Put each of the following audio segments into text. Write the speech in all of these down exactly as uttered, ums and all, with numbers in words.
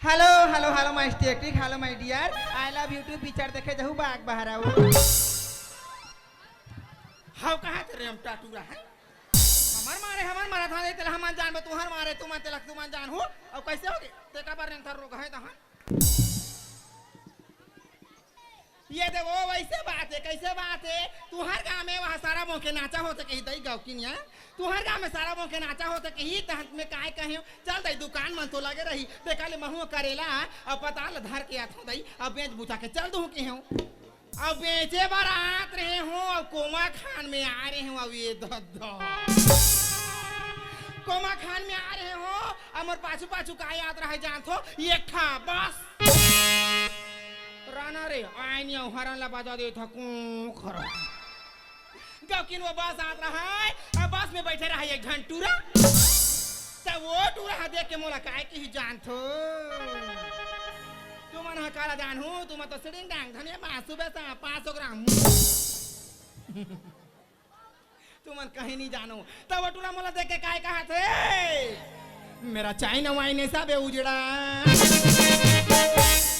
Hello, hello, hello, my static, hello, my dear. I love you too, picture देखे जहू बाग बहरा वो। हव कहाँ थे रे हम टाटूरा है? हमर मारे, हमर मारा था, तेला हमन जान बे, तुहर मारे, तुमन तेलक, तुमन जान हो। अब कैसे होगे? ते का बार नेंथर रोग है तहन? ये दे वो वैसे बात है, कैसे बात है? तुहर गाँव में वहाँ सारा मोके नाचा होते कही दई गौकिनिया। तुहर गाँव में सारा मोके नाचा होते कही, तहन में काय कहे, चल दई दुकान मन तो लगे रही, ते काले महू करेला, अब पताल धर के आथो दई, अब बेच बुचा के चल दूँ के हूँ। अब बेचे बर आत रहे हूँ, अब कोमा खान में आ रहे हूँ, अब ये दद्दा। कोमा खान में आ रहे हूँ, अब मोर पाछू पाछू का याद रहे जानथो, ये ठा बस। राना रे, आय नी अउ हरन ला बजा देत ह, कों खरा। गौकिन वो बस आत रहय, अब बस में बैठे रहय एक झन टूरा। त वो टूरा ह देख के मोला काय किही जानथो? तुमन ह काला जानहू, तुमन तो सिडिंग डांग धनिया बांसु बेसा पाँच सौ ग्राम। तुमन कहीं नहीं जानो। तब वो टूरा मोला देख के काय कहत हे? मेरा चाइना वाइन ऐसा बे उजड़ा,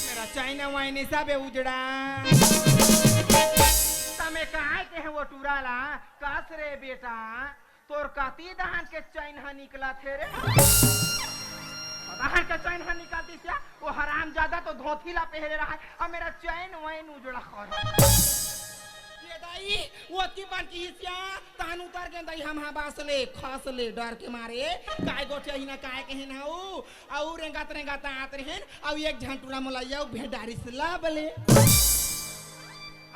मेरा चाइना वाइन ऐसा बे उजड़ा। तमे काय के हे वो टूरा ला, कस रे बेटा, तोर कती दहन के चैन ह निकलत हे रे? दहन के चैन ह निकलतिस या, वो हरामजादा तो धोती ला पहरे रहा है, अब मेरा चैन वैन उजड़ा कर। ये दाई, वो की बन की हिसिया, तहन उतर गए दाई, हम हाँ बास ले, खस ले, डर के मारे, काय गोठिया ही ना, काय कहे ना, ऊ, अउ रेंगत रेंगत आत रहेन, अउ एक झन टूरा मोला अउ भेंडारी से ला बले।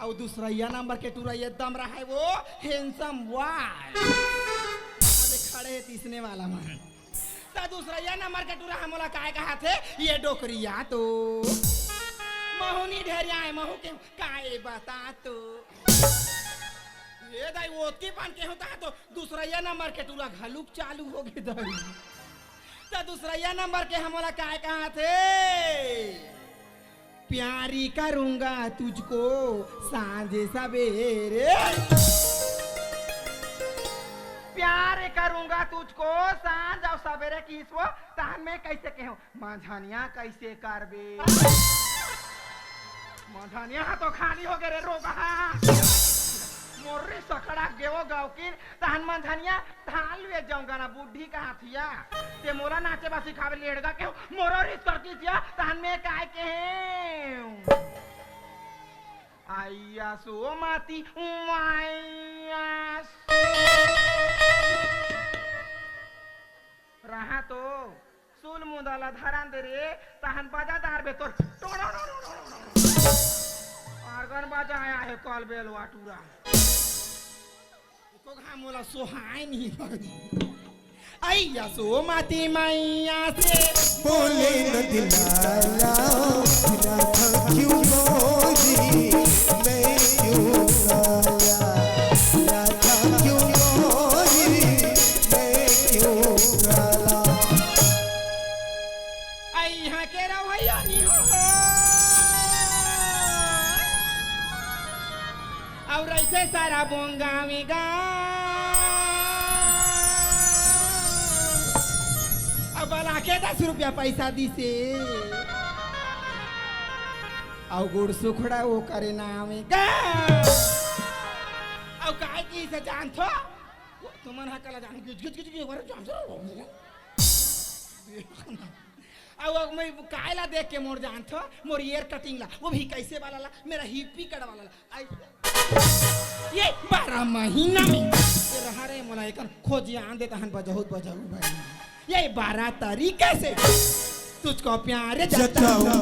अउ दूसरैया नंबर के टूरा एकदम रहे वो handsome boy। अबे खड़े हे तीसने वाला मन। त दूसरैया नंबर के टूरा ह मोला काय कहत हे, ये डोकरिया तो महू नी ढेरिया हे, महू के काय बता तो। ये दाई ओतकी पान के होता है तो दूसरैया नंबर के टूरा घलुक चालू हो गे दाई। त दूसरैया नंबर के ह मोला काय कहत हे? प्यारी करूंगा तुझको सांझ सवेरे। प्यार करूंगा तुझको सांझ अउ सवेरे किहिस वो, तहन में कैसे केहेंव, मंझनिया कैसे करबे? मंझनिया ह तो खाली हो गे रे रोगहा। मोर री सकड़ा गेवो गौकिन, तहन मंझनिया धान लुए जाऊंगा ना बुढ़ी कहा थिया। ते मोला नाचे बा सिखावे लेड़गा के मोरो रिस कर की थिया, तहन में काय केहेंव? आइया सो माती, उमाइया सो। रहा तो सुल मुंदा ला धरन दे रे, तहन बजा दार बे तोर। टोड़ो, टोड़ो, टोड़ो, टोड़ो। आर्गन बजाया हे कल बेलवा टूरा। एको घाम मोला सोहाय नहीं भाई। अइया सो माती मैया से बोले न दिलाला, राधा क्यों गोरी, मैं क्यों काला, राधा क्यों गोरी, मैं क्यों काला। अइहा के रवैया नहीं हो। अउ रहिथे सारा बोंगावी गा। अब बला के दस रुपया पैसा दिसे। अउ गुड़ सुखड़ा वो करे नामे गा। अउ काय की से जानथो? तुमन हा कला जान गिच गिच गिच गिच वर जान। अउ अब मैं काय ला देख के मोर जानथो? मोर ईयर कटिंग ला, वो भी कैसे वाला ला? मेरा हिप्पी कट वाला ला। ऐसे। ये बारह महीना में ये रहा रे मोला एकन खोज आन दे तहन बजाऊ बजाऊ भाई। ये बारह तरीके से तुझको प्यार जताऊंगा।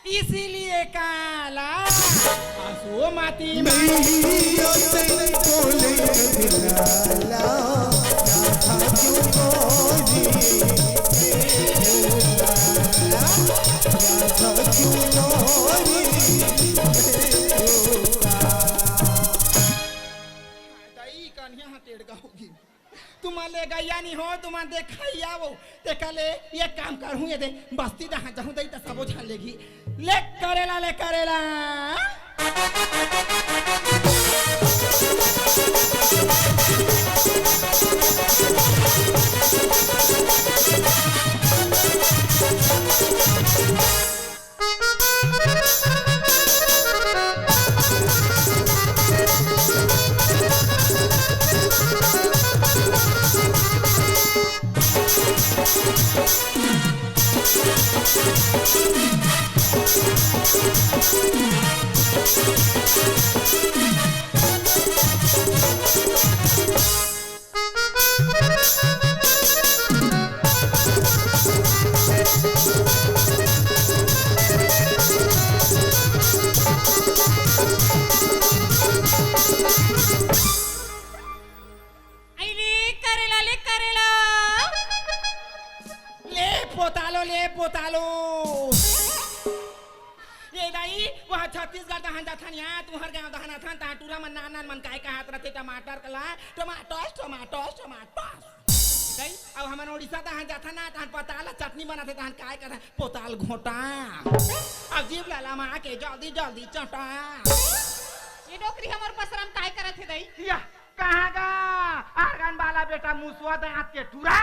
इसीलिए काला आंसू माती मैया से बोले बिलाला, राधा क्यों गोरी, राधा क्यों गोरी। दाई कन्या हा टेड़गा होगी। तुमन ले गैया नहीं हो, तुमन देखइया वो, तेकर ले एक काम करहूँ, ये दे बस्ती डहान जाहूँ दई, त सबो झन लेगही। ले करेला, ले करेला। अई ले करेला, ले करेला। ले पोतालो, ले पोतालो। ये दाई, वहाँ छत्तीसगढ़ डहान जाथन या, तुँहर गाँव डहान आथन, तहाँ टूरा मन नान नान मन काय कहत रथे, टमाटर कला, टमाटोस, टमाटोस, टमाटोस। दाई, अब हमन उड़ीसा डहान जाथन ना, तहाँ पताल चटनी बनाथे, तहाँ काय कहथन, पोताल घोटा। अब जीभ ला लमा के जल्दी जल्दी चटा। ये डोकरी हमर पसरा म काय करत हे दाई? या, कहाँ गा? आर्गन वाला बेटा मुसवा दाँत के टूरा।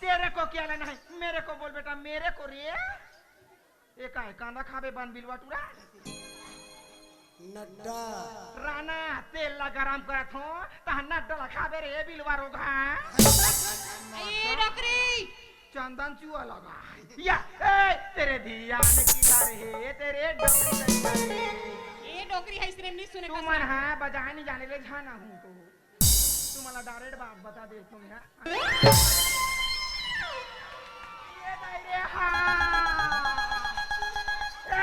तेरे को क्या लेना है? मेरे को बोल बेटा, मेरे को रे। ए काय, कांदा खाबे बन बिलवा टूरा? नड्डा। राना, तेल ला गरम करत हो, तहाँ नड्डा ला खाबे रे बिलवा रोगहा। ए डोकरी। चंदन चुआ लगा। या, ए, तेरे धिया ने की तारे हे, तेरे डोकरी ने की तारे हे। ए डोकरी हे, इसने नहीं सुने तू कसम। मन हाँ, बजाए नहीं जाने ले, झाना हूँ तो। तू मला direct बात बता दे तुम यहाँ। ये दाई रे, हाँ। ए,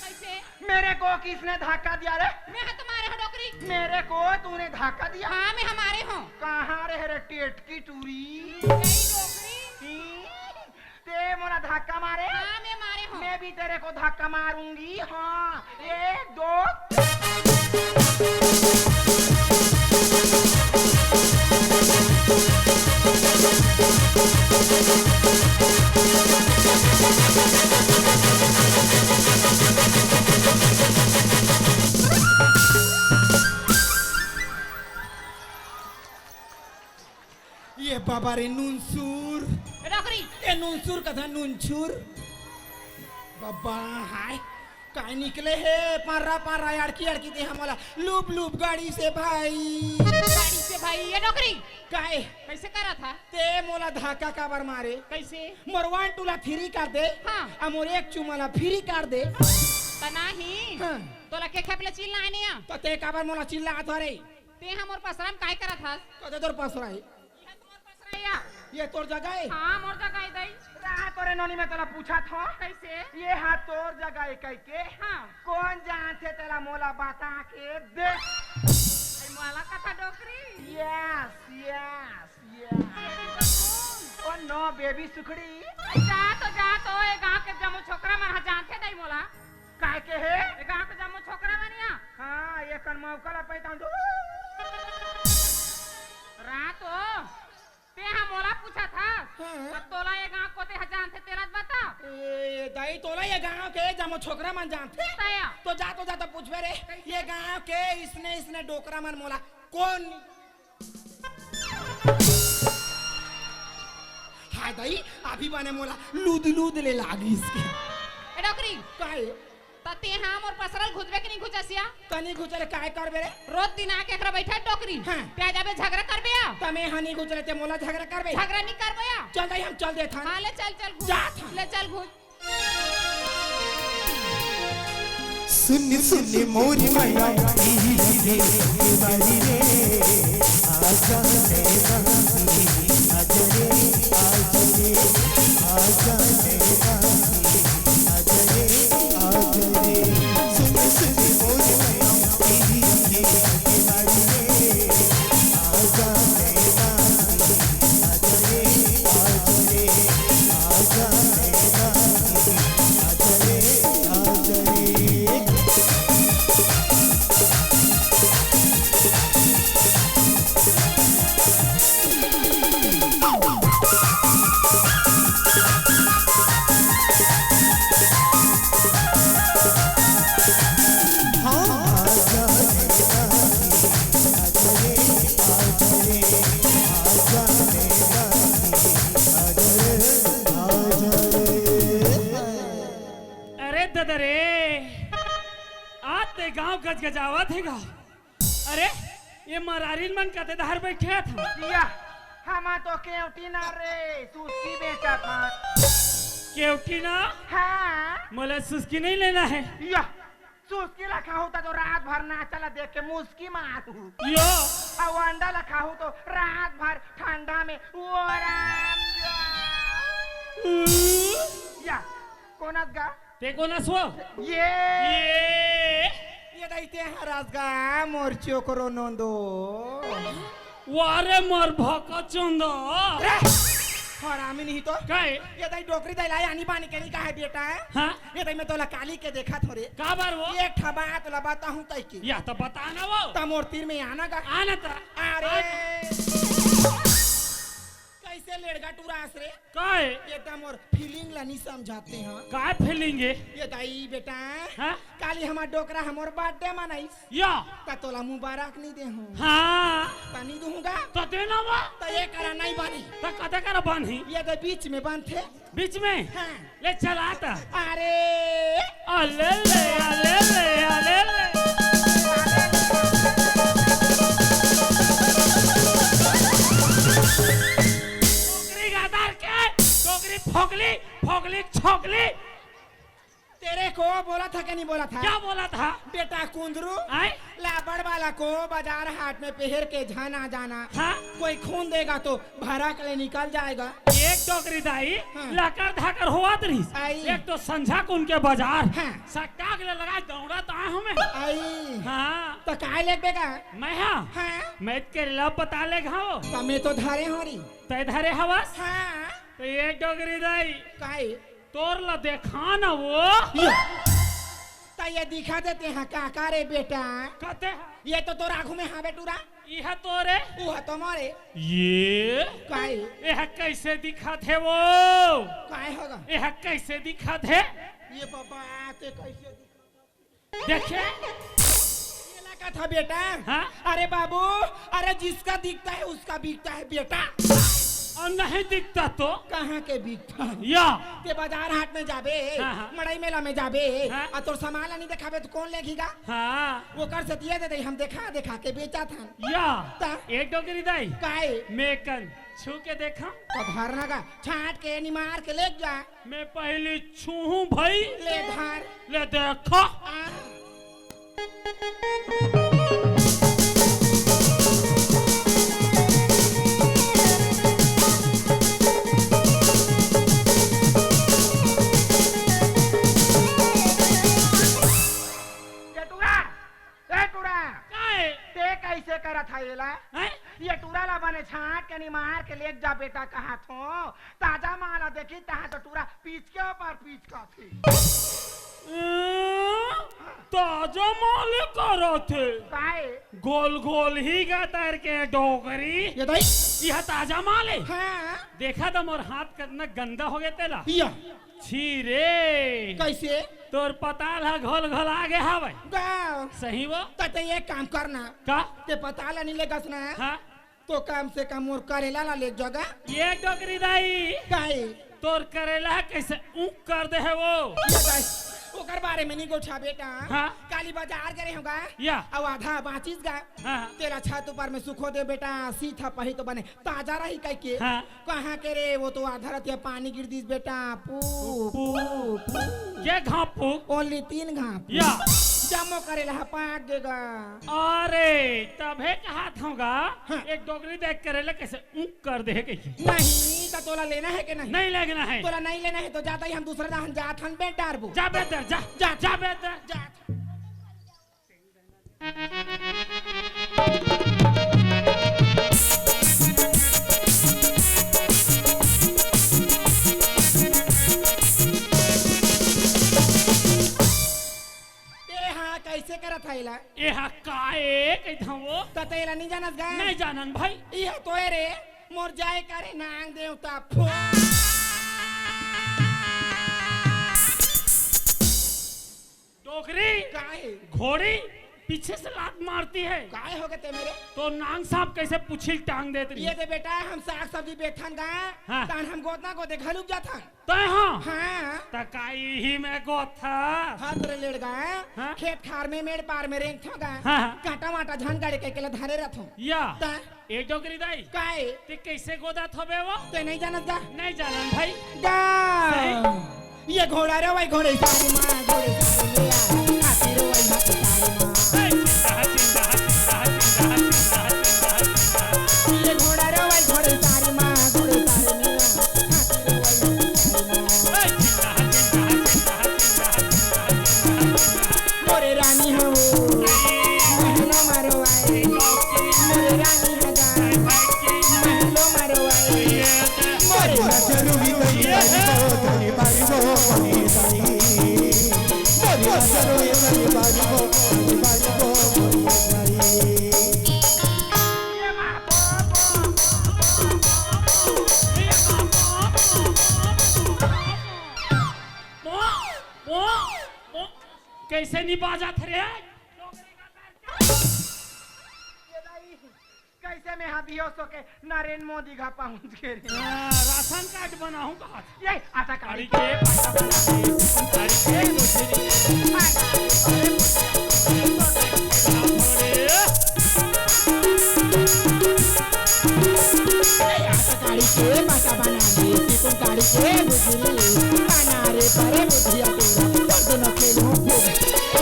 कैसे? मेरे को किसने धक्का दिया रे? मैं हाथ मारे हो डोकरी। मेरे को तूने धक्का दिया? हाँ, मैं हमारे हूँ। कहाँ रे, रे टेटकी टूरी? गई डोकरी। हम्म, ते मोला धक्का मारे? हाँ, मैं मारे हूँ। मैं भी तेरे को धक्का मारूंगी। हाँ, एक, दो। ये बाबा रे नुनसुर। ए डोकरी। ए नुनसुर कथा नुनछुर। बाबा हाय। काय निकले हे, पारा पारा, अड़की अड़की ते हमला लुब लुब गाड़ी से भाई। गाड़ी से भाई, ये डोकरी। काय? कैसे करा था? ते मोला धक्का काबर मारे? कैसे? मोर one two ला three कर दे। हाँ। आ मोर एक चुमा ला free कर दे। त नाही। हाँ। तोला के खेप ले चिल्लाए नहीं आ? त ते काबर मोला चिल्लात हरे? ते हा मोर पसरा म काय करत हस? कते तोर पसरा हे? ये हा तोर पसरा हे या? ये तोर जगह हे? हाँ, मोर जगह हे दई। रहा तोरे नोनी में तोला पूछा था। कैसे? ये हा तोर जगह हे कह के। हाँ। कौन जानथे तेला मोला बता के दे। अरे मोला कथा डोकरी। Yes, yes, yes। Oh no, baby सुखड़ी। जा तो, जा तो, ए गांव के जम्मो छोकरा मन हा जानथे दई मोला। काय के हे? ए गांव के जम्मो छोकरा मन या। हाँ, एकर मौका ला पहचान दो। रातो, ते हा मोला पूछत हस। हाँ। अब तोला ए गांव कोते हा जानथे तेला बता। ए, दाई तोला ए गांव के जम्मो छोकरा मन जानथे। तया। तो जा तो जा तो पूछबे रे। कैसे? ए गांव के इसने इसने डोकरा मन मोला कोन हाय दाई, अभी बने मोला लूद लूद ले लागिस के। ए डोकरी। काय? त ते हा मोर पसरा ल घुचबे कि नहीं घुचस या? तनी घुचले काय करबे रे? रोज दिन आके एकरा बैठा डोकरी। हाँ। ते आ जाबे झगरा करबे या? तमे हा नहीं घुचले ते मोला झगरा करबे। झगरा नहीं करबे या? चल दाई हम चल देथन। हाँ ले चल चल घुच। जाथन। ले चल घुच। सुन सुन मोरी मैया, ई लगे के बारी रे, आजा नैना, आजा रे, आजा रे, आजा नैना, आजा रे, आजा रे। सुन सुन मोरी मैया, ई लगे के बारी रे, आजा नैना, आजा रे, आजा रे, आजा नैना, आजा रे, आजा रे। के जावत हे गा। अरे, ये मरारिन मन कते धार बैठे था। या, हमा तो केवटी ना रे, सुस्की बेचत हन। केवटी ना? हाँ। मोला सुस्की नहीं लेना है। या, सुस्की ला खाहू त तो रात भर नाचा ला देख के मुस्की मारू। यो। अउ अंडा ला खाहू तो रात भर ठंडा में ओराम जाऊ। ऊ। या, कोनस गा? ते कोनस वो? ये। ये। ये दाई ते हरस गा मोर चोकरो नोंदो। वारे मोर भका चोंदा। रे! हरामी नहीं तो। काय? ये दाई डोकरी दाई ला आनी बानी के नहीं कहा है बेटा? हाँ? ये दाई मैं तोला काली के देखा थोरे। का बार वो? एक ठा बात ला बताहूँ तई के। या तो बता ना वो। त मोर तीर में आना गा। आना त। अरे। कैसे लेड़गा टुरास रे? काय? ये त मोर फीलिंग ला नहीं समझाते हैं। काय फीलिंग है? ये दाई बेटा। हाँ? काली हमार डोकरा हमर बर्थडे मनाइस। या। त तोला मुबारक नहीं दे हूँ। हाँ। त नहीं दूंगा। त देना वा। त ये करा नहीं बानी। त कते करा बानी? ये तो बीच में बांधथे। बीच में? हाँ। ले चला त। अरे। अले ले, अले ले, अले ले। डोकरी गादार के, डोकरी फोकली, फोकली छोकली। तेरे को बोला था कि नहीं बोला था? क्या बोला था? बेटा कुंदरू, आय? लाबड़ वाला को बाजार हाट में पहर के झन आ जाना। हाँ? कोई खून देगा तो भरा के ले निकल जाएगा। एक डोकरी दाई, हाँ। लकर धाकर होवत रहिस। आई। एक तो संझा कुन के बाजार, हाँ। सट्टा के ले लगा दौड़ा ता हूँ मैं। आई। हाँ। तो काय लेबे गा? मैं हाँ? हाँ। मैं करेला पता ले घाव। त मैं तो धरे हरी। तय धरे हवस? हाँ। तो एक डोकरी दाई। काय? तोर ला देखा ना वो। ये। त ये दिखा देते हैं काका रे बेटा। कते हैं? ये तो तोर आगू में हावे टुरा। यह तोरे। वो तो मारे। ये। काय? यह कैसे दिखत हे वो? काय होगा? यह कैसे दिखत हे? ये बाबा ते कैसे दिखा? देखे? ये लगा था बेटा। हाँ? अरे बाबू, अरे जिसका दिखता है उसका बिकता है बेटा। अउ नहीं दिखता तो? कहाँ के बिकता है? या। ते बाजार हाट में जाबे, हाँ, हाँ। मड़ई मेला में जाबे, हाँ। अउ तोर सामान ला नहीं देखाबे तो कौन लेगही गा? हाँ। ओकर सेती ये दे दे, हम देखा देखा के बेचत हन। या। ता? एक डोकरी दाई। काय? मैं कन छू के देखा। तो धरना गा, छाट के निमार के लेग जा। मैं पहली छूहूं भाई। ले धर। ले देखा। आ। ये टुरा, ए टुरा। काय? ते कैसे करत है एला? हैं? ये टुरा ला बने छाट के निमार के लेग जा बेटा कहा थो। ताजा माला देखी तहा तो टुरा पीच के ऊपर पीच का थी। ए, ताजा माले करत हे। काय? गोल गोल ही गतर के डोकरी। ये दाई? यह ताजा माले। हाँ। देखा तो मोर हाथ कितना गंदा हो गया तेला। या। छी रे। कैसे? तोर पताल ह घोल घोल आगे हवय। गा। सही वो? त ते एक काम करना। का? ते पताल नहीं लेगस ना। हाँ। तो कम से कम मोर करेला ला ले जगा। ये डोकरी दाई। काहे? तोर करेला कैसे ऊँक कर दे है वो? ये दाई, ओकर बारे में नहीं गोठा बेटा। हाँ। काली बाजार गए होगा। या। अब आधा बाचिस गा। हाँ। तेरा छत ऊपर में सुखो दे बेटा, सीधा पही तो बने ताजा रही कह के। हाँ। कहाँ के रे, वो तो आधा रतिया पानी गिर दिस बेटा। पू, पू, पू, पू। के घापू? Only तीन घापू। या। जम्मो करेला ह पाक गेगा। अरे, तभे कहा था गा, हाँ। एक डोकरी देख करेला कैसे ऊँक कर दे कहिके। नहीं, तो तोला लेना है कि नहीं? नहीं लेना है। तोला नहीं लेना है तो जाता ही हम दूसरा दाहन जात हन बेट डारबो। जा बेहतर, जा, जा, जा बेहतर। जा। ए हाँ, कैसे करत है एला? ए हा का ए कहिथंव वो? त तेला नहीं जानस गा? नहीं जानन भाई। इह तो ए रे, मोर जाए करे नांग देवता फो। डोकरी? काहे? घोड़ी? पीछे से लात मारती है। काय हो गे ते मेरे? तो नांग सांप कैसे पुछिल टांग देत रही? ये दे बेटा, हम साग सब्जी बेथन गा, हाँ। तान हम गोदना गोदे घलुक जाथन। तय हाँ। हाँ। त काई ही में गोथा। हाथ रे लेड़ गा, हाँ? खेत खार में मेड़ पार में रेंगथो गा। हाँ, हाँ। कांटा वाटा झन गड़े के केला धरे रथो। या। त ए डोकरी दाई, काय? ते कैसे गोदात होबे वो? ते नहीं जानत गा? नहीं जानन भाई। गा। सही। ये घोड़ा रे वही घोड़े सारी माँ, घोड़े सारी मिया, हाथी रे वही हाथी सारी माँ। ए, चिंदा, चिंदा, चिंदा। ये घोड़ा रे वही घोड़े सारी माँ, घोड़े सारी मिया, हाथी रे वही हाथी सारी माँ। ए, चिंदा, चिंदा, चिंदा। मोरे रानी हो, महलो मारो आए। मोरे रानी हो जा, महलो मारो आए। मोरे जरूरी नहीं बारी वो, धनी बारी वो, बनी साई। मोरे जरूरी नहीं बारी वो, धनी बारी वो, बनी साई। कैसे नहीं बाजात रे? ये दाई, कैसे मैं हा बेहोश होके नरेंद्र मोदी घर पहुंच गए रे? हाँ, राशन कार्ड बनाऊं कहा था। ये आटा काड़ी के पाटा बना दे, काड़ी के दूसरी। ये आटा काड़ी के पाटा बना दे, चिकन काड़ी के दूसरी। काना रे परे बुधिया तोरा, दर्द न खेलूं खूब।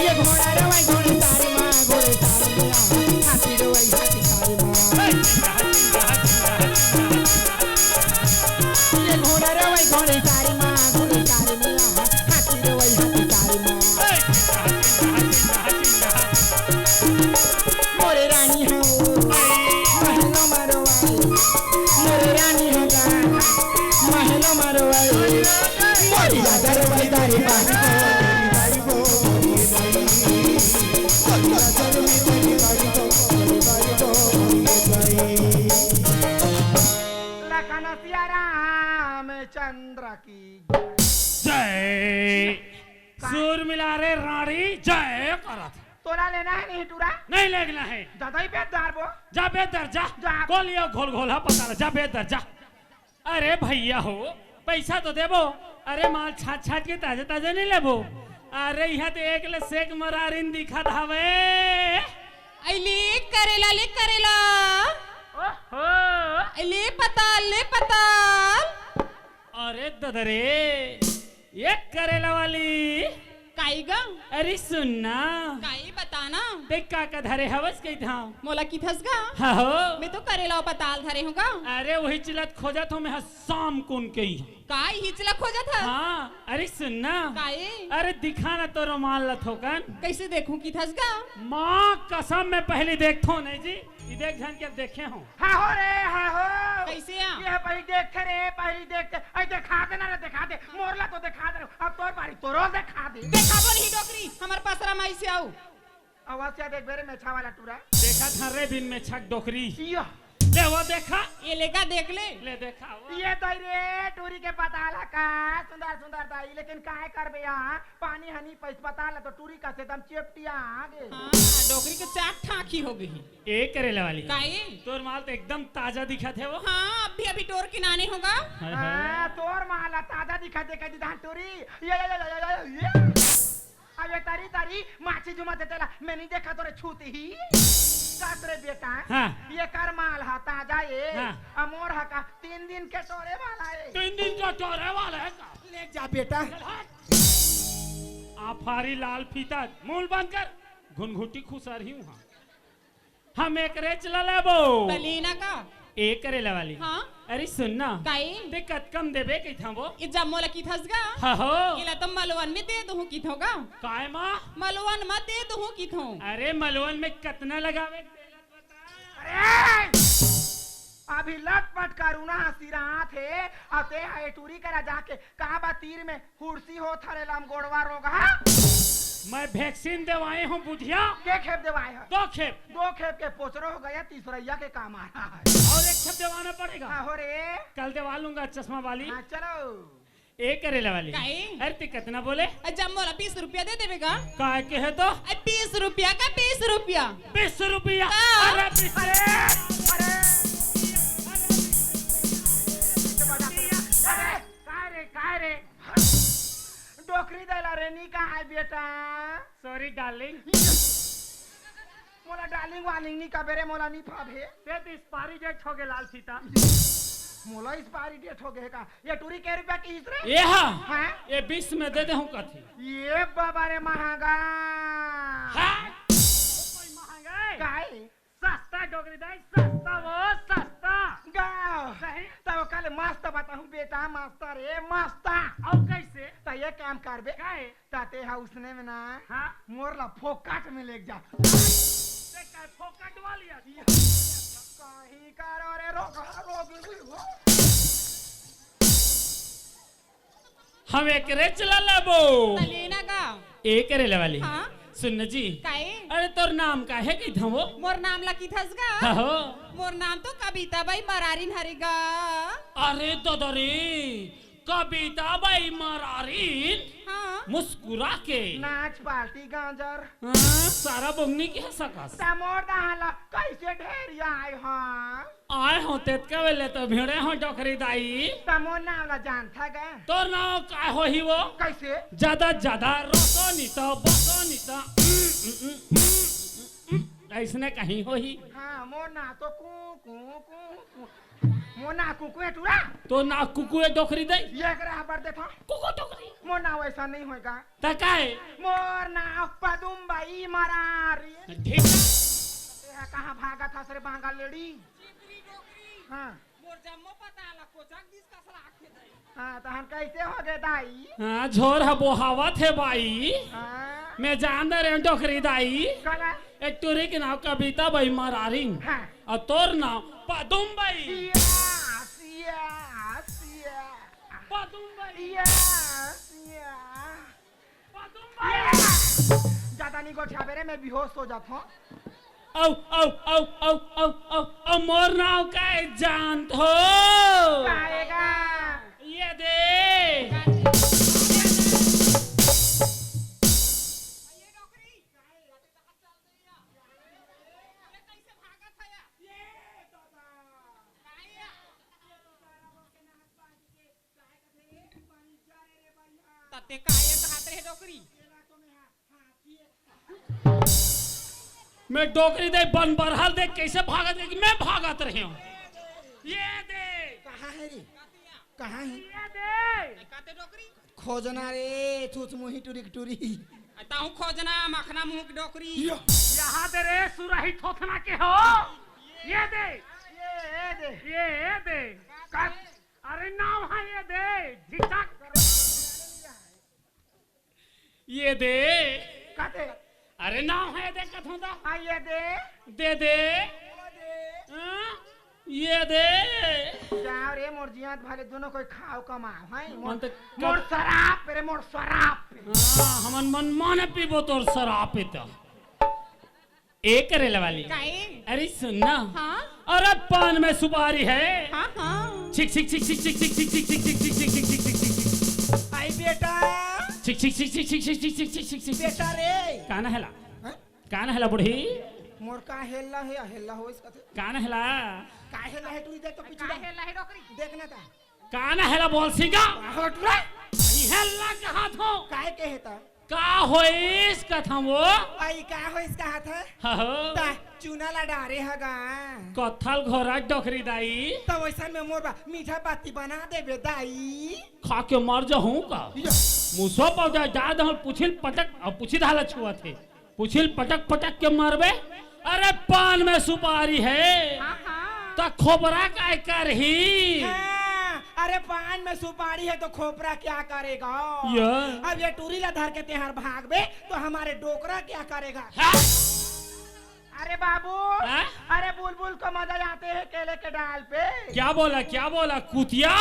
ये घोड़ा रे वही घोड़े सारी माँ, घोड़े सारी माँ, हाथी रे वही हाथी सारी माँ। ये घोड़ा रे वही घोड़े सारी माँ, घोड़े सारी माँ, हाथी रे वही हाथी सारी माँ। मोरे रानी हो, महलो मारो आई। मोरे रानी हो गा, महलो मारो आई। मोरी राजा रे वही तारी बारी। लखन सिया रामचंद्र की जय। का? सुर मिला रे रानी, जय करत। तोला लेना है नहीं टूरा? नहीं लेना है। दादा ही बेच डारबो। जा बेच दर जा। जा। गोलियो घोल घोल हा पता ला, जा बेच दर जा। अरे भैया हो, पैसा तो देबो। अरे माल छाट छाट के ताजा ताजा नहीं लेबो। अरे यहाँ तो एक ले सेक मरारिन दिखत हवे। अइले करेला, ले करेला। ओहो। अइले पताल, ले पताल। अरे ददरे, ये करेला वाली। काई गा? अरे सुन ना। काई बता ना। देख का का धरे हवस कही था। मोला किथस गा? हाँ हो। मैं तो करेला पताल धरे हूँ गा। अरे वही चिलत खोजत हूँ मैं, हाँ, शाम कुन के ही। काई ही चिलत खोजत हस? हाँ, अरे सुन ना। काई? अरे दिखा ना तो रुमाल ला थोकन। कैसे देखूं किथस गा? माँ कसम मैं पहली देखथो नहीं जी। ई देख झन के देखे हो। हाँ हो रे, हाँ हो। कैसे आ? ये पहली देख रे, पहली देख। ऐ देखा दे ना रे, देखा दे। मोरला तो देखा दे। अब तोर बारी तोरो देखा दे। देखाबो नहीं डोकरी, हमर पसरा माई से आऊ। अवश्य देख बेरे मेछा वाला टूरा। देखा था रे बिन मेछा के डोकरी। यो। ले वो देखा। ये लेगा देख ले। ले देखा वो। ये दाई रे टूरी के पता ला का सुंदर सुंदर दाई, लेकिन काहे करबे यहाँ पानी हनी पैस पता ला तो टूरी का से दम चेपटिया आगे। हाँ, डोकरी के चाट ठाकी हो गई। ए करेला वाली। काई? तोर माल तो एकदम ताजा दिखत हे वो। हाँ, अभी अभी टोर के नाने होगा। हाय, हाय। हाँ, तोर माल ताजा दिखत हे कह दी धान टूरी। ये, ये, ये। अबे तारी, तारी, माछी जुमा दे तेला, मैं नहीं देखा तोरे छूती ही। कात रे बेटा, हाँ। ये कर माल हा ताजा ये, हाँ। अमोर हा का तीन दिन के टोरे वाला है। तीन दिन के टोरे वाला है का? ले जा बेटा। चल हट। आफारी लाल फीता, मुंह बंद कर, घुनघुटी खुसर ही हूँ। हम एकरे च ला लेबो। त लेना का? ए करेला वाली। हाँ? अरे सुन ना। काई? ते कतका म देबे कहिथंव वो? ए जम्मो ला किथस गा? हाँ हो। एला तो मलवन में दे दूँ किथों गा। काय मा? मलवन में दे दूँ किथों। अरे मलवन में कतना लगावे तेला तो बता। अरे! अभी लटपट करुणा सिरात हे, अउ ते हा ए टूरी करा जाके का बा तीर में हुरसी होत हरे लमगोड़वा रोगहा। मैं vaccine देवाए हूँ बुधिया। के खेप देवाए हस? दो खेप। दो खेप के पोचरो हो गया, तीसरैया के काम आ रहा है। अउ एक खेप देवाना पड़ेगा। हाँ, हो रे। कल देवा लूंगा चश्मा वाली। हाँ, चलो। ए करेला वाली। काहे? अरे ते कतना बोले? अ, जम्मो ला बीस रुपया दे देबे गा। काय के हे तो? अ, बीस रुपया का, बीस रुपया। बीस रुपया? हाँ। अरे बीस। अरे, अरे, अरे, काय रे, काय रे? डोकरी दे ला रे, नी का है बेटा? Sorry darling। मोला डार्लिंग वार्लिंग नी कबे रे, मोला नी फाबे। ते तो expiry date हो गे लाल सीता। मोला expiry date हो गे का? ये टूरी के रुपया की हिस रे? ये हा। हाँ? ये बीस में दे दे हूँ कथी। ये बाबा रे महंगा। हाँ? कोई महंगा है? काय? सस्ता डोकरी दाई, सस्ता वो, सस्ता। गाओ। सही। तब कल मस्त बताहूँ बेटा, मस्त रे, मस्त। और कैसे? तो ये काम करबे। काय? ताते हा उसने में ना, हाँ। मोर ला फोकट में लेके जा। ते का फोकट वाली आदमी? कहीं करो रे, रोक, रोक, रोक। हम एकरे चला लेबो। त लेना का? ए करेला वाली। हाँ। सुन न जी। काए? अरे तोर नाम का है कही थवो? मोर नाम ला किथस गा? हाँ हो। मोर नाम तो कविता बाई मरारिन हरे गा। अरे दादा रे, कविता बाई मरारिन हाँ। मुस्कुरा के। नाच पार्टी गांजर। हाँ, सारा बोंगनी के सकस। त मोर दहा ला कैसे ढेर आए हाँ? आए हो तेतका वेले तो भिड़े हो डोकरी दाई। त मोर नाम ला जानथा गा? तोर नाम काय होही वो? कैसे? ज्यादा ज्यादा रोसो नी तो बसो नी तो। ऐसने कहीं होही। हाँ, मोर नाम तो कू कू कू कू। मोर नाम कुकुए टूरा। तो ना कुकुए डोकरी दे। ये करे हबर देखो। कुकु डोकरी। मोर नाम वैसा नहीं होएगा। त काय? मोर नाम पदुम बाई मरारी। ठीक। ते हा कहाँ भागत हस रे बांगा लेड़ी? हाँ। मोर जम्मो पता ला कोचक दिस कसला आखे दे। हाँ, तहन कैसे हो गे दाई? हाँ, झोर ह बोहावत हे बाई। हाँ। मैं जान दे रे डोकरी दाई। कला? एक टूरी के नाम कविता बाई मरारी। हाँ। अउ तोर नाम पदुम बाई। सिया, सिया, सिया। पदुम बाई। सिया, सिया। पदुम बाई। ज्यादा नहीं गोठियाबे रे, मैं बेहोश हो जात हूँ। अउ, अउ, अउ, मोर नाम का है जानत हो? काएगा? ये दे। ये डोकरी। तते का एक हाथ रहे डोकरी। मैं डोकरी दे बन बरहल दे कैसे भागत रहे कि मैं भागत रहे हूँ। ये दे। कहाँ है रे? कहाँ है? ये दे। काते डोकरी? खोजना रे, थूथ मुही टुरी के टुरी। ताहू खोजना, मखना मुँह के डोकरी। यो। यहाँ दे रे, सुरही थोथना के हो। ये दे। ये, ये दे। ये, ये दे। का-, अरे नाम है ये दे, झिझक। ये दे। काते? अरे नाम है दे कथों दा। हाँ, ये दे। दे दे। ये दे। हाँ? ये दे। जाओ रे, मोर जियात भले दोनों कोई खाओ कमाओ, हैं? मोर, मन तो मोर शराब पे रे, मोर शराब पे। हाँ, हमन मन माने पीबो तोर शराब पे तो। ए करेला वाली। काए? अरे सुन ना। हाँ? अरे पान में सुपारी है। हाँ, हाँ। छिक, छिक, छिक। आई बेटा। छिक, छिक, छिक। बेटा रे। कान हेला? हाँ? कान हेला बुढ़ी? मोर का हेला है, हेला हो इसका थे। कान हेला? का हेला है, टूरी देख तो पीछे का हेला है डोकरी? देखना था। कान हेला बोल सिंगा? हट रे। हेला कहा थो? काय के हेता? का होइस कथम वो? आई का होइस कहा था? हो। ता चूना ला डारे हगा। कथल घोरा डोकरी दाई। त वैसन में मोर बा मीठा बाती बना देबे दाई। खा के मर जाहूं का? या। मुसवा पौधा जा दहल पुछिल पटक अउ पुछी धाला छुआ थे। पुछिल पटक पटक के मरबे। अरे पान में सुपारी है। हाँ, हाँ। त खोपरा काय करही? हाँ, अरे पान में सुपारी है तो खोपरा क्या करेगा? या। अब ये टूरी ला धर के तेहर भागबे तो हमारे डोकरा क्या करेगा? हाँ। अरे बाबू, हाँ? अरे बुलबुल को मजा आते हैं केले के डाल पे। क्या बोला, क्या बोला, कुतिया?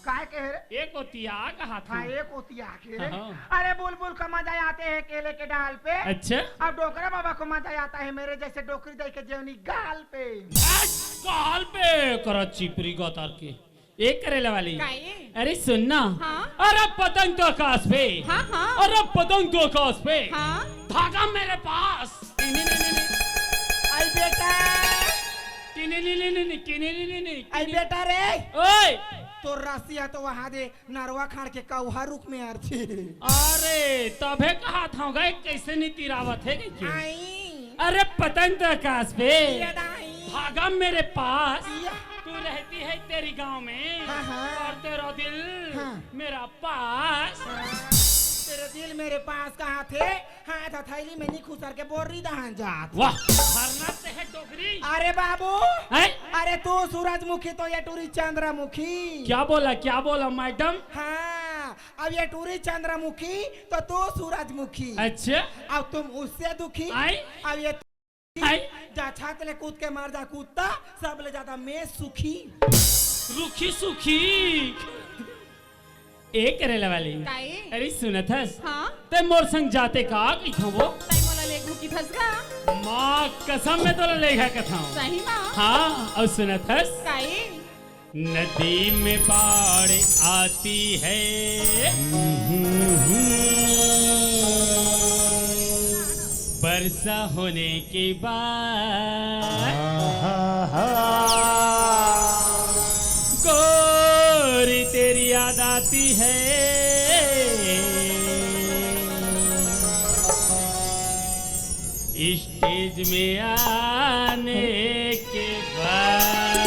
काय कहे रे? एक ओतिया कहा था। हाँ, एक ओतिया के। हाँ। अरे बुलबुल का मजा आते हैं केले के डाल पे। अच्छा। अब डोकरा बाबा को मजा आता है मेरे जैसे डोकरी दाई के जेवनी गाल पे। आज गाल पे करा चिपरी गतर के। ए करेला वाली। काई? अरे सुन ना। हाँ? अरे पतंग तो आकाश पे। हाँ, हाँ। अरे पतंग तो आकाश पे। हाँ? धागा मेरे पास। आई बेटा। किने नी नी नी नी, किने नी नी नी, आई किने- बेटा रे। ओए। तोर रस्सी ह तो वहां दे नरवा खाड़ के कौहा रुख में अरथे। अरे, तभे कहात हंव गा, कइसे नी तिरावत हे कहिके। आई। अरे, पतंग तो आकाश पे, ये दाई। धागा मेरे पास, या। तू रहती है तेरी गांव में, हाँ, हाँ। और तेरा दिल हाँ। मेरा पास। हाँ। तेरा दिल मेरे पास कहाथे? हाथ हथैली में नी खुसर के बोर्री दहन जात। वाह, भरना ते है डोकरी। अरे बाबू, हैं? अरे तू सूरजमुखी तो ये टूरी चंद्रमुखी। क्या बोला, क्या बोला मैडम? हाँ, अब ये टूरी चंद्रमुखी तो तू सूरजमुखी। अच्छा। अब तुम उससे दुखी। आई? अब ये आई? जा छत ले कूद के मर जा कुत्ता, सब ले ज्यादा मैं सुखी। रुखी सुखी। ए करेला वाली। काई? अरे सुनत हस? हाँ? ते मोर संग जाते का कहिथंव वो? तैं मोला लेगहू किथस गा? माँ कसम मैं तोला लेगहा कथंव। सही माँ? हाँ, अउ सुनत हस? काई? नदी में बाढ़ आती है वर्षा होने के बाद, गोरी तेरी याद आती है स्टेज में आने के बाद।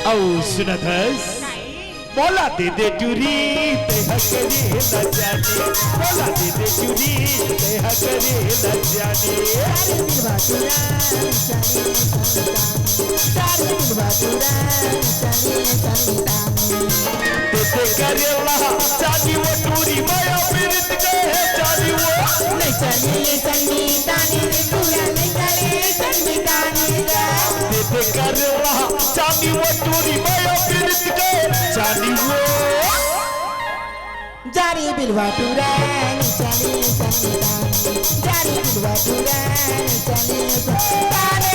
अउ सुनत हस? काई? मोला दे दे टूरी, ते ह करे न जाने। मोला दे दे टूरी, ते ह करे न जाने। ते ते करेला चानी वो टूरी, माया पीरित के हे चानी वो। नहीं चानी ये चानी तानी रे टूरा, नहीं चानी ये चानी तानी रे। ते ते करेला चानी वो टूरी, माया पीरित के चानी वो। जा रे बिलवा टूरा, नहीं चानी ये चानी तानी। जा रे बिलवा टूरा, नहीं चानी ये चानी तानी।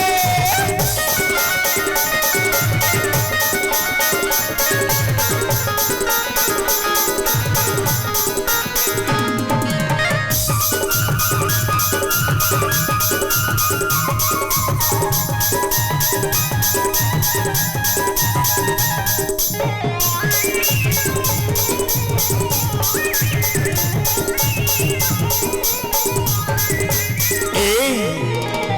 ए,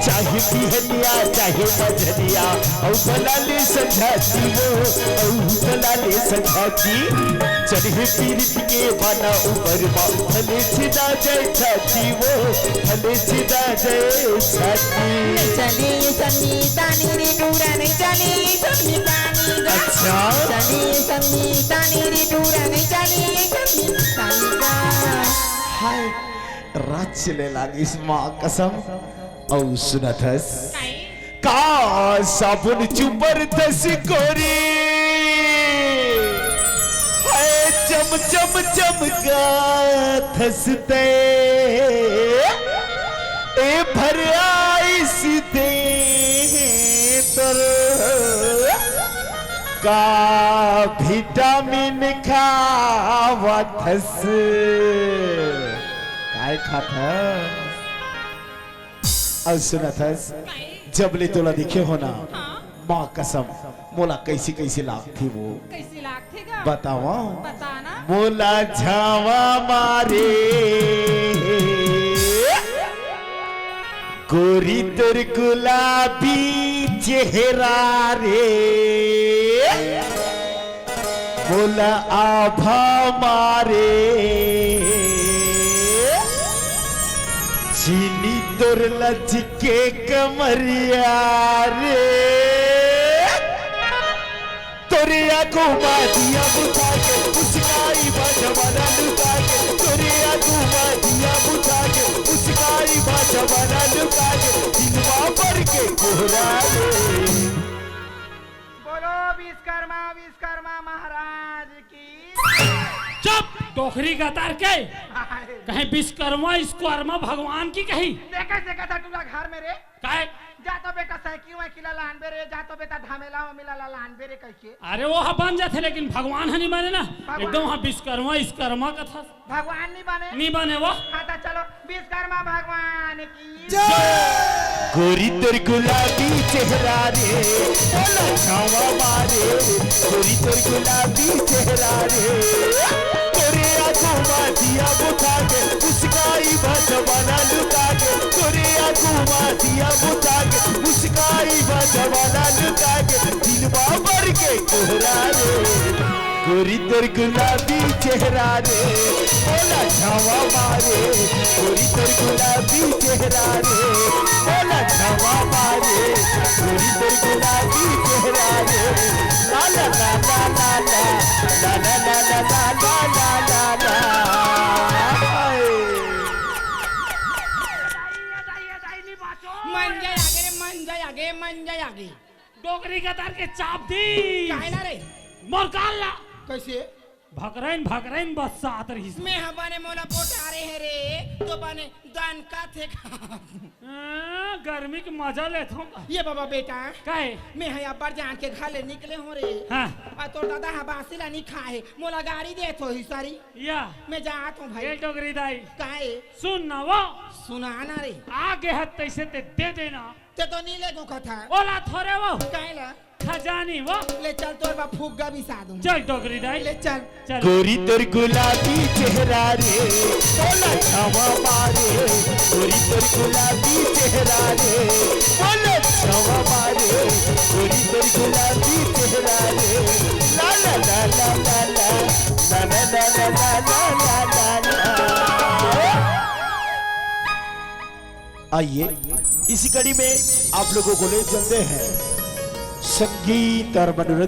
चाहे बिहनिया, चाहे मझरिया, अउ भला ले संझा जी वो, अउ भला ले संझा जी। चढ़े पीरित के बाना उमर मा, भले छिदा जाय छाती वो, भले छिदा जाय छाती। नहीं चली सन्नी तानी रे टूरा, नहीं चली सन्नी तानी गा। अच्छा। चली सन्नी तानी रे टूरा, नहीं चली सन्नी तानी गा। हाय, राज चले लागिस माँ कसम। अउ सुनत हस? काई? का साबुन चुपर थस गोरी, हाय चम चम चमका थस ते, ए भर आइस दे तोर, का विटामिन खावत हस, काय खात हस? अउ सुनत हस, काई? जब ले तोला देखे हों ना, हाँ। माँ कसम, मोला कइसे कइसे लागथे वो। कइसे लागथे गा? बतावंव। बता ना। मोला झांवा मारे गोरी तोर गुलाबी चेहरा रे। मोला आभा मारे चीनी तोर लचके कमरिया रे। तोरे आगू मा दिया बुता के, उसकाई बा जमाना लुका के। तोरे आगू मा दिया बुता के, उसकाई बा जमाना लुका के। दिनवा भर के कोहरा रे। बोलो विश्वकर्मा, विश्वकर्मा महाराज की। चुप, डोकरी गतर के। कहीं विश्वकर्मा, विश्वकर्मा भगवान की कहीं। देखे, देखे था टूरा घर में रे। काहे? जा तो बेटा, साइकिल वाइकिल ला लानबे रे, जा तो बेटा, धमेला वमेला ला लानबे रे, कहिके। अरे, वो हा बन जाथे, लेकिन भगवान ह नहीं बने ना। भगवान। एकदम हा विश्वकर्मा, विश्वकर्मा कथा। भगवान नहीं बने। नहीं बने वो। हाँ, तो चलो, विश्वकर्मा भगवान की। जय। गोरी तोर गुलाबी चेहरा रे, ओला छावा मारे। गोरी तोर गुलाबी चेहरा रे, तोरे आंखों मा दिया बुता के, मुस्काई बा जमाना लुटा के। तोरे आंखों मा दिया बुता के, मुस्काई बा जमाना लुटा के। दिलवा भर के कोहरा रे, गोरी तोर गुलाबी चेहरा रे, ओला छावा मारे। गोरी तोर गुलाबी चेहरा रे, ओला छावा मारे। गोरी तोर गुलाबी चेहरा रे, ला ला ला ला ला ला, ला ला ला ला ला ला ला ला। ए दाई, ए दाई, ए दाई, नहीं बाचो। मंजा आगे रे, मंजा आगे, मंजा आगे। डोकरी के दर के चाप दी। काहे ना रे? मोर गाल ला। कैसे? भकरैन, भकरैन बस्सात रहिस। मैं ह बने मोला पोटारे हे रे, तो बने दन का थे खा। हाँ, गर्मी के मजा लेथों का। ये बाबा बेटा। काहे? मैं ह अब्बड़ जान के घर ले निकले हों रे। हाँ। अउ तोर दादा ह बासी ला नहीं खाए, मोला गारी देत होही सारी। या। मैं जात हों भाई। ए डोकरी दाई। काहे? सुन ना वो। सुना ना रे। आगे हत तैसे ते दे देना। ते तो नहीं लेगो कथा। ओला थोरे वो। काहे ला? खजानी वो। ले चल, तोर बा फुग्गा बिसा दूं। चल डोकरी दाई। ले चल। चल। गोरी तोर गुलाबी चेहरा रे, ओला छावा मारे। गोरी तोर गुलाबी चेहरा रे, ओला छावा मारे। गोरी तोर गुलाबी चेहरा रे, ला ला ला ला ला ला। आइए, इसी कड़ी में आप लोगों को ले चलते हैं संगीत और मनोरंजन